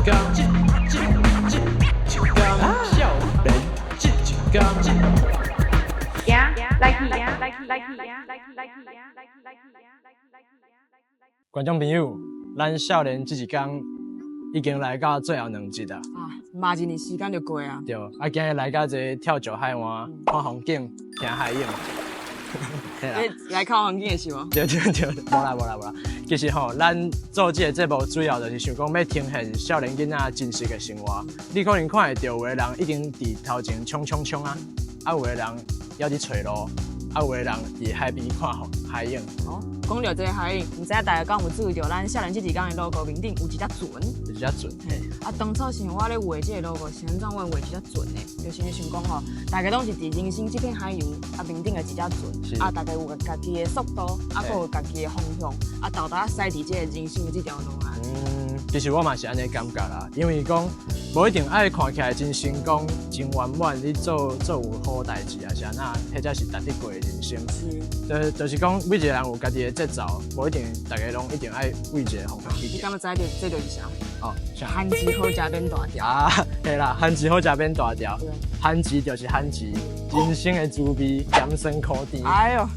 工，這這這一工，少年這一工。行，來去，來去，來去，來去，來去，觀眾朋友，咱少年這一工已經來到最後兩集啊！啊，嘛一年時間就過啊。對，啊，今日來到這個跳石海灣，看風景，聽海湧。你來看風景的是無？對對對，無啦無啦無啦。其實吼，咱做這個節目主要就是想講欲呈現少年囡仔真實的生活。你可能看會著有的人已經佇頭前衝衝衝啊，啊有的人猶佇揣路，啊有的人佇海邊看海湧。哦，講著這個海湧，毋知影大家敢有注意著，咱少年這一工的 logo 面頂有一隻船。一隻船。嘿，啊，當初想我咧畫這個 logo 是按怎阮畫一隻船的？就是想講吼，大家攏是佇人生這片海洋啊面頂的一隻船，啊，大家有家己的速度，啊，閣有家己的方向，啊，沓沓駛佇這個人生的這條路啊。嗯，其實我嘛是按呢感覺啦，因為講無一定愛看起來真成功、真圓滿，你做做有好代誌啊，是按怎，彼才是值得過的人生。就是講每一個人有家己的節奏，無一定逐家攏一定愛為一個方向去。你敢知著這就是啥？哦，番薯好食免大條。啊，對啦，番薯好食免大條。番薯就是番薯，人生的滋味鹹酸苦甜。哎喲，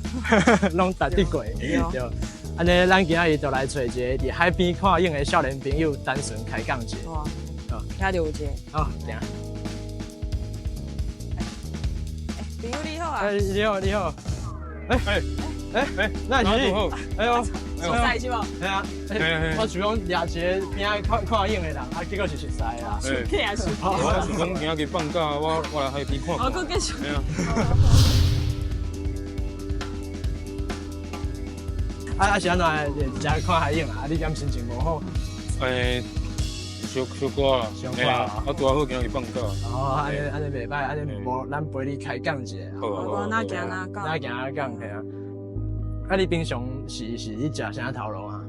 攏值得過。對。按呢，咱今仔日就來揣一個佇海邊看湧的少年朋友，單純開講一下。哇，遐就有一個。好，行。朋友你好啊。哎，你好，你好。哎哎哎哎，那是？哎喲，熟似是無？係啊，我想講掠一個邊仔看看湧的人，啊，結果是熟似啦。熟起來熟。我想講今仔日放假，我來海邊看看。哦，閣繼續。啊啊是按怎？食看海湧啊？啊，你敢心情無好？欸，小小可啦，小可啊，啊，拄好今日放假。哦，按呢按呢袂歹，按呢無咱陪你開講一下。好啊，好啊。哪行哪講？哪行哪講，嘿啊。啊，你平常是你食啥頭路啊？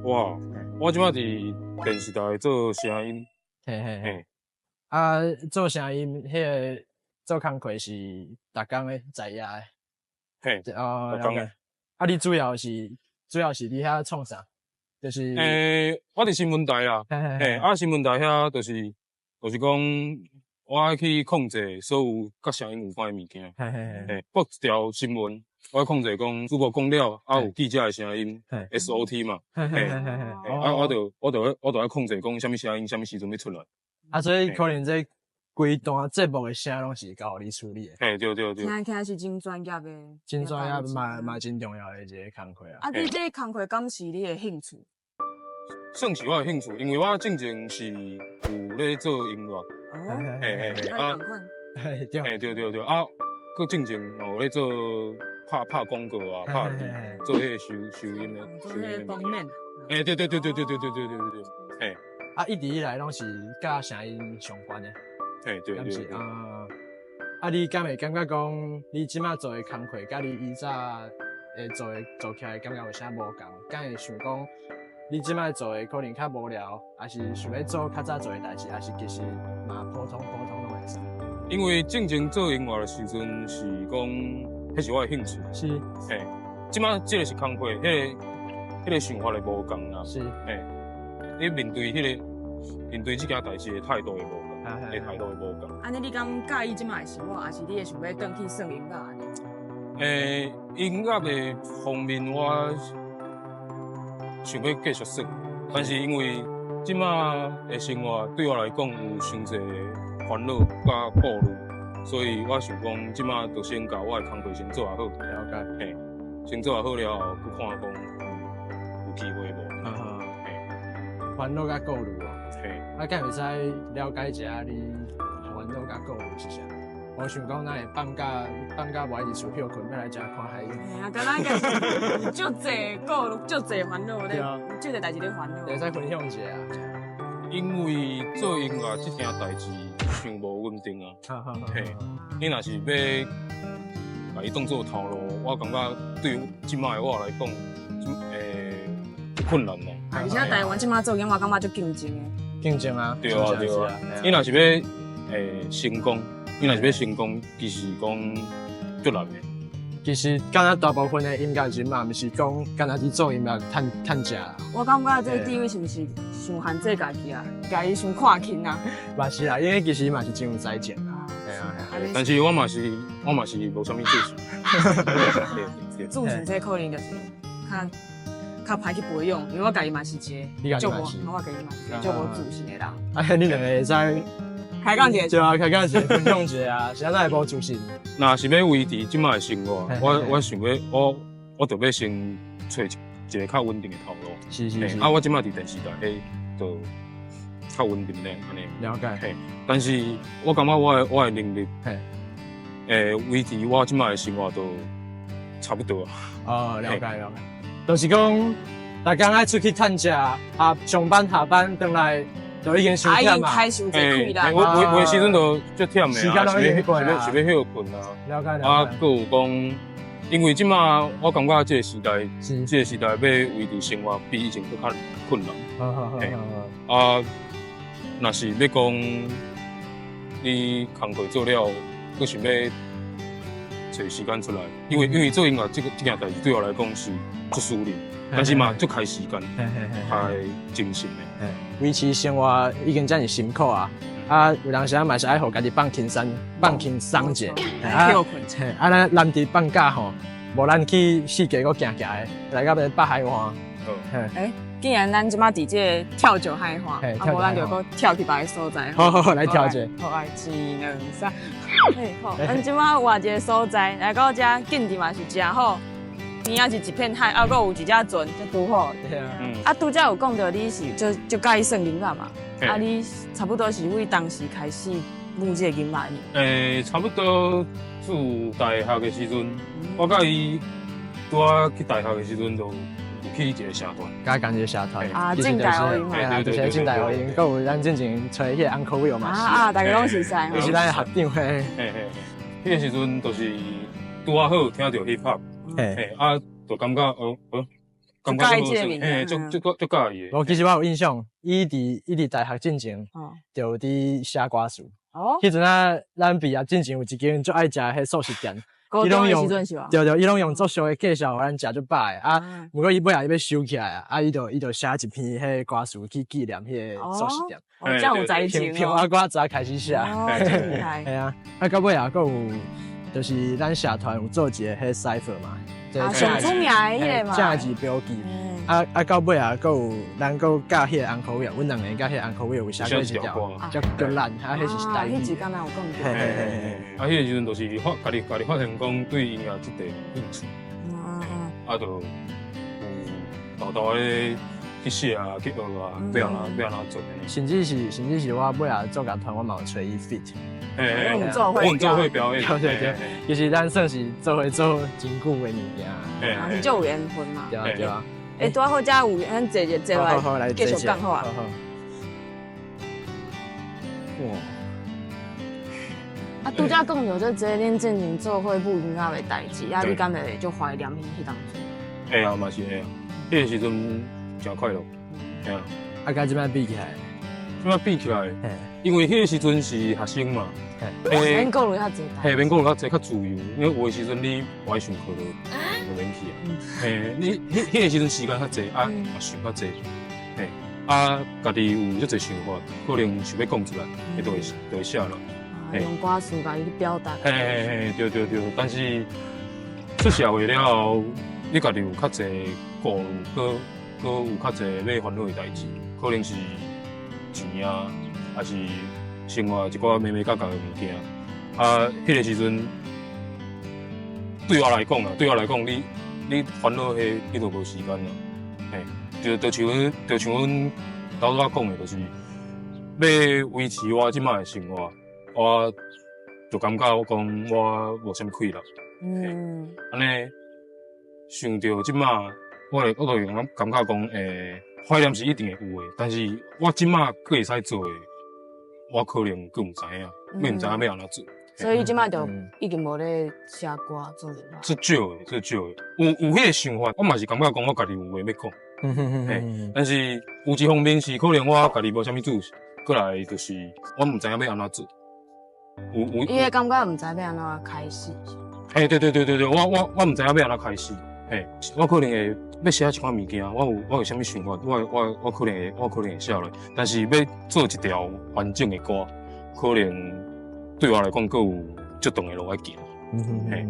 我我這擺佇電視台做聲音。嘿嘿嘿。啊，做聲音，彼個做工課是逐工的在業的。嘿。哦，了解。啊，你主要是佇遐創啥？就是。欸，我佇新聞台啦。嘿，啊，新聞台遐就是講，我愛去控制所有佮聲音有關的物件。嘿，播一條新聞，我愛控制講主播講了，啊有記者的聲音，SOT 嘛。嘿，啊，我就愛控制講啥物聲音，啥物時陣欲出來。啊，所以可能這規段節目的聲攏是交予你處理的。嘿，對對對。聽起來是真專業的。真專業嘛嘛真重要的一個工課啊。啊，你這個工課敢是你的興趣？算是我的興趣，因為我進前是有咧做音樂。哦。嘿嘿嘿，啊。嘿對。嘿對對對，啊，閣進前嘛有咧做拍拍廣告啊，拍做彼個收收音的，收音的封面。欸，對對對對對對對對對對，嘿。啊，一直以來攏是佮聲音相關的。嘿，對對對。啊，啊，你敢會感覺講，你這擺做的工課，佮你以早會做的做起來，感覺有啥無仝？敢會想講，你這擺做的可能較無聊，抑是想欲做較早做的代誌，抑是其實嘛普通普通攏會使？因為進前做音樂的時陣是講，彼是我的興趣。是。嘿，這擺這個是工課，彼個想法會無仝啦。是。嘿，你面對彼個面對這件代誌的態度會無仝，的態度會無仝。按呢，你敢佮意這擺的生活，抑是你會想欲轉去算音樂按呢？欸，音樂的方面我想欲繼續算，但是因為這擺的生活對我來講有傷濟煩惱佮顧慮，所以我想講這擺就先共我的工課先做好。了解。嘿，先做好了後，閣看講有機會無？嘿，煩惱佮顧慮哦。嘿。啊，敢會使了解一下你煩惱佮顧慮是啥？我想講，咱會放假無愛佇厝歇睏，欲來遮看海湧。嘿啊，敢若個足濟顧慮，足濟煩惱咧，足濟代誌咧煩惱。會使分享一下。因為做音樂這件代誌傷無穩定啊。嘿，你若是欲共伊當做頭路，我感覺對這擺的我來講，欸，困難啊。而且台灣這擺做音樂，感覺足競爭的。競爭啊！對啊對啊，你若是欲欸成功，你若是欲成功，其實講足難的。其實敢若大部分的音樂人嘛，毋是講敢若佇做音樂趁趁食啦。我感覺這地位是毋是傷限制家己啊？共伊傷看輕啊？嘛是啦，因為其實嘛是真有才情啦。嘿啊嘿啊。但是我嘛是無啥物自信。對對。自信這可能就是較較歹去培養，因為我家己嘛是一個足無，我家己嘛是一個足無自信的人。啊，你兩個會使開講一下。對啊，開講一下，分享一下啊，是按怎會無自信？若是欲維持這擺的生活，我想欲我著欲先揣一個較穩定的頭路。啊，我這擺佇電視台，彼就較穩定咧，按呢。了解。嘿，但是我感覺我的能力，維持我這擺的生活都差不多啊。哦，了解了解。就是講，逐工愛出去趁食，啊，上班下班轉來就已經傷忝嘛。開傷濟氣啦。有的時陣就足忝的啊，是欲歇睏啊。了解了解。啊，閣有講，因為這擺我感覺這個時代，這個時代欲維持生活比以前閣較困難。好好好。啊，若是欲講你工課做了，閣想欲揣時間出來，因為做音樂這件代誌對我來講是足私人，但是嘛足開時間，開精神的。維持生活已經遮爾辛苦啊！啊，有當時啊嘛是愛予家己放輕鬆，放輕鬆者。啊，啊，咱難得放假吼，無咱去四界閣行行的，來到北海岸。欸，既然咱這擺佇這個跳石海岸，啊，無咱就閣跳去別个所在。好好好，來跳者。好，來，一、兩、三。嘿，好，咱這擺換一個所在，來到遮景致嘛是誠好，邊仔是一片海，啊，閣有一隻船，遮拄好。對啊。啊，拄才有講著你是足足佮意耍音樂嘛？啊，你差不多是對當時開始舞這個音樂呢？欸，差不多自大學的時陣，我佮伊拄仔去大學的時陣，就有去一個社團，佮仝一個社團。啊，政大烏蠅嘛。對，就是政大烏蠅，閣有咱進前揣彼個 Uncle Will 嘛。啊啊，大家攏熟似。伊是咱的學長嘿。嘿嘿嘿，彼個時陣就是拄仔好聽著 hip hop，嘿啊，就感覺哦哦，感覺足好，嘿，足足足佮意的。無，其實我有印象，伊佇大學進前，就有佇寫歌詞。哦。彼陣啊，咱畢業進前有一間足愛食彼素食店。伊攏用，對對，伊攏用足俗的介紹，予咱食足飽的啊。毋過伊尾仔伊欲收起來啊，啊，伊就寫一篇彼個歌詞去紀念彼個素食店。哦，遮有才情哦。憑我歌早開始寫。哦，真厲害。係啊，啊，到尾仔閣有，就是咱社團有做一個彼 cypher 嘛。啊，上出名的彼個嘛。正字標記。啊啊，到尾仔閣有咱閣佮彼個 Uncle Will，阮兩个佮彼個 Uncle Will 有寫過一條，叫叫爛，啊，彼是台語。彼一敢若有講著。嘿嘿嘿。啊，彼個時陣就是家己發現講對音樂這塊有興趣。啊，就有沓沓咧去寫啊，去學啊，欲按怎欲按怎做。甚至是我尾仔做樂團，我嘛有揣伊 feat。嘿阮做伙阮做伙表演。對對對，其實咱算是做伙做真久的物件。啊，是足有緣分嘛。對啊對啊。欸，拄好遮有，咱坐一坐來，繼續講好啊。哇！啊，拄才講著這這恁進前做伙舞音樂的代誌，啊，你敢會足懷念彼當陣？會啊，嘛是會啊，彼個時陣誠快樂。嘿啊。啊，佮這擺比起來，這擺比起來，因為彼個時陣是學生嘛，免顧慮較濟。嘿，免顧慮較濟，較自由。因為有的時陣你無愛上課就免去啊。嘿，你彼個時陣時間較濟，啊，嘛想較濟。嘿，啊，家己有足濟想法，可能想欲講出來，彼就會寫落。用歌詞共伊去表達。嘿嘿嘿，對對對。但是出社會了後，你家己有較濟顧慮，閣閣有較濟欲煩惱的代誌，可能是錢啊，抑是生活一寡眉眉角角的物件。啊，彼個時陣對我來講啊，對我來講，你煩惱彼，你都無時間啦。嘿，就像阮頭拄仔講的，就是欲維持我這擺的生活，我就感覺我講我無啥物氣力。按呢想著這擺，我就會感覺講，懷念是一定會有的，但是我這擺閣會使做的，我可能閣毋知影，閣毋知影欲按怎做。所以這擺就已經無咧寫歌做音樂。足少的，足少的，有彼個想法，我嘛是感覺講我家己有話欲講。嘿，但是有一方面是可能我家己無啥物自信，過來就是我毋知影欲按怎做。有。伊會感覺毋知欲按怎開始。嘿，對對對對對，我毋知影欲按怎開始，嘿，我可能會欲寫一款物件，我有啥物想法，我可能會寫落，但是欲做一條完整的歌，可能對我來講，閣有足長的路愛行。嘿，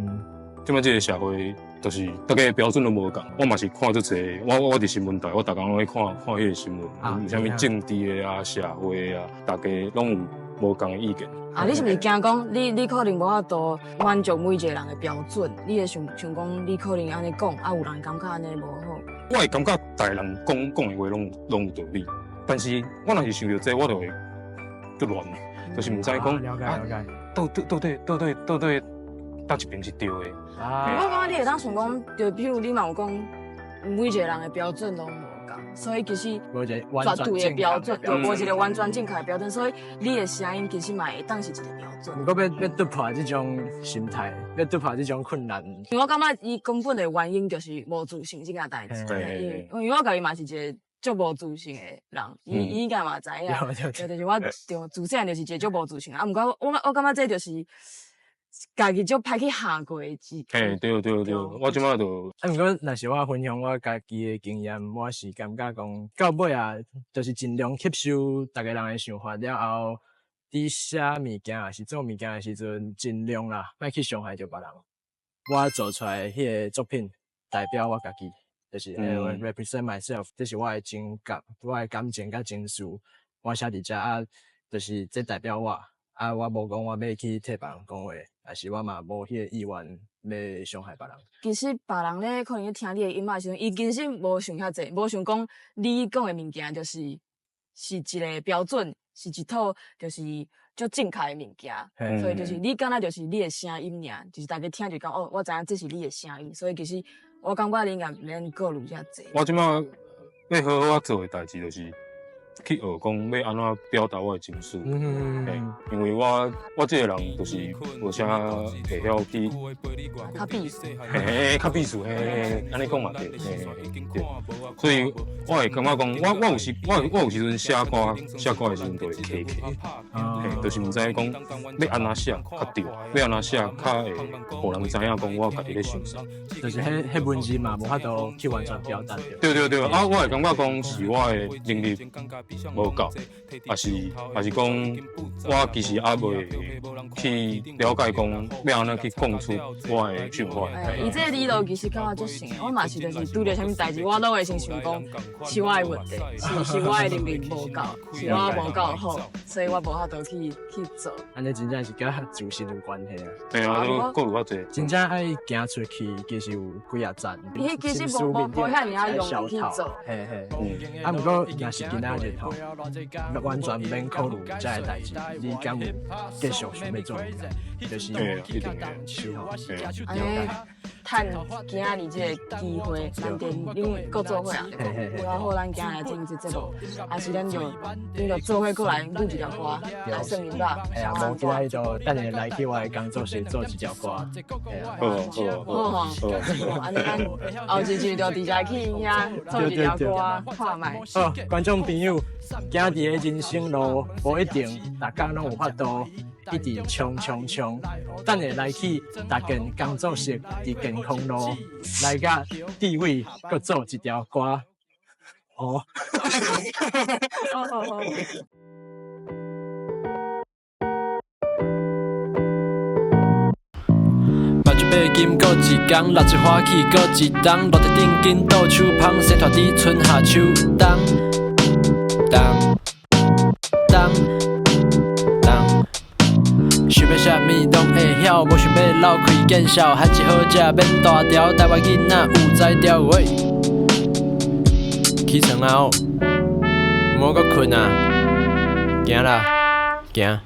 這擺這个社會，就是大家的標準攏無仝，我嘛是看足濟，我佇新聞台，我逐工攏去看看彼个新聞，有啥物政治的啊、社會的啊，大家攏有無仝的意見。啊，你是毋是驚講你可能無法度滿足每一個人的標準？你會想想講，你可能按呢講，啊有人感覺按呢無好。我會感覺逐个人講講的話攏有道理，但是我若是想著這個，我就會足亂，就是毋知講了解了解，到底佗一邊是對的。啊，我感覺你會當想講，就比如你嘛有講，每一個人的標準攏無仝，所以其實絕對的標準，對，無一個完全正確的標準，所以你的聲音其實嘛會當是一個標準。毋過欲突破這種心態，欲突破這種困難，因為我感覺伊根本的原因就是無自信這件代誌。因為我家己嘛是一個足無自信的人，伊應該嘛知影。對，就是我對自細漢就是一個足無自信，啊，毋過我感覺這就是家己足歹去行過的一。嘿，對對對，我這擺就。啊，毋過若是我分享我家己的經驗，我是感覺講到尾啊，就是盡量吸收逐个人的想法了後，佇寫物件抑是做物件的時陣，盡量啦，莫去傷害著別人。我做出來彼个作品，代表我家己，就是 represent myself，這是我的情感、我的感情佮情緒，我寫佇遮啊，就是這代表我。啊，我無講我欲去替別人講話，抑是我嘛無彼个意願欲傷害別人。其實別人咧可能咧聽你的音樂的時陣，伊其實無想遐濟，無想講你講的物件就是是一個標準，是一套就是足正確的物件。所以就是你敢若就是你的聲音爾，就是大家聽就講哦，我知影這是你的聲音。所以其實我感覺你應該毋免顧慮遮濟。我這擺欲好好仔做的代誌就是去學講欲按怎表達我的情緒，因為我這個人就是無啥會曉去較避暑，嘿，較避暑，嘿，按呢講嘛對，嘿，對，所以我會感覺講，我有時陣寫歌的時陣就會卡卡，嘿，就是毋知講欲按怎寫較對，欲按怎寫較會予人知影講我家己咧想啥，就是彼彼文字嘛，無法度去完全表達著。對對對，啊，我會感覺講是我的能力無夠，抑是講我其實猶未去了解講欲按怎去講出我的想法。伊這個理論其實感覺足像的，我嘛是就是拄著啥物代誌，我攏會先想講是我的問題，是我的能力無夠，是我無夠好，所以我無法度去做。按呢真正是佮自信有關係啊。對啊，都顧慮較濟。真正愛行出去，其實有幾仔層。伊其實無遐爾仔容易去做。嘿嘿。啊，毋過若是今仔日吼，完全毋免考慮這个代誌，你敢有繼續想欲做？就是對，一定的，是吼。按呢，趁今仔日這个機會，咱電恁閣做伙啊，有啊好，咱今仔來整這節目，抑是咱就恁就做伙過來錄一條歌來算音樂。嘿啊，無今仔日就等下來去我的工作室做一條歌。好好好好，按呢咱後一集就直接去遐做一條歌看覓。好，觀眾朋友，行佇个人生路，無一定逐工攏有法度一直衝衝衝。等下來去達健工作室佇健康路來佮智偉閣做一條歌。哦。好好好。目睭爬金閣一工，六一歡喜閣一冬，落地頂緊倒手芳，生拖佇春夏秋冬。冬冬冬，想欲啥物攏會曉，無想欲鬧開見笑，番薯好食免大條，台灣囡仔有才調。喂，起床啦哦，毋好閣睏啊，行啦，行。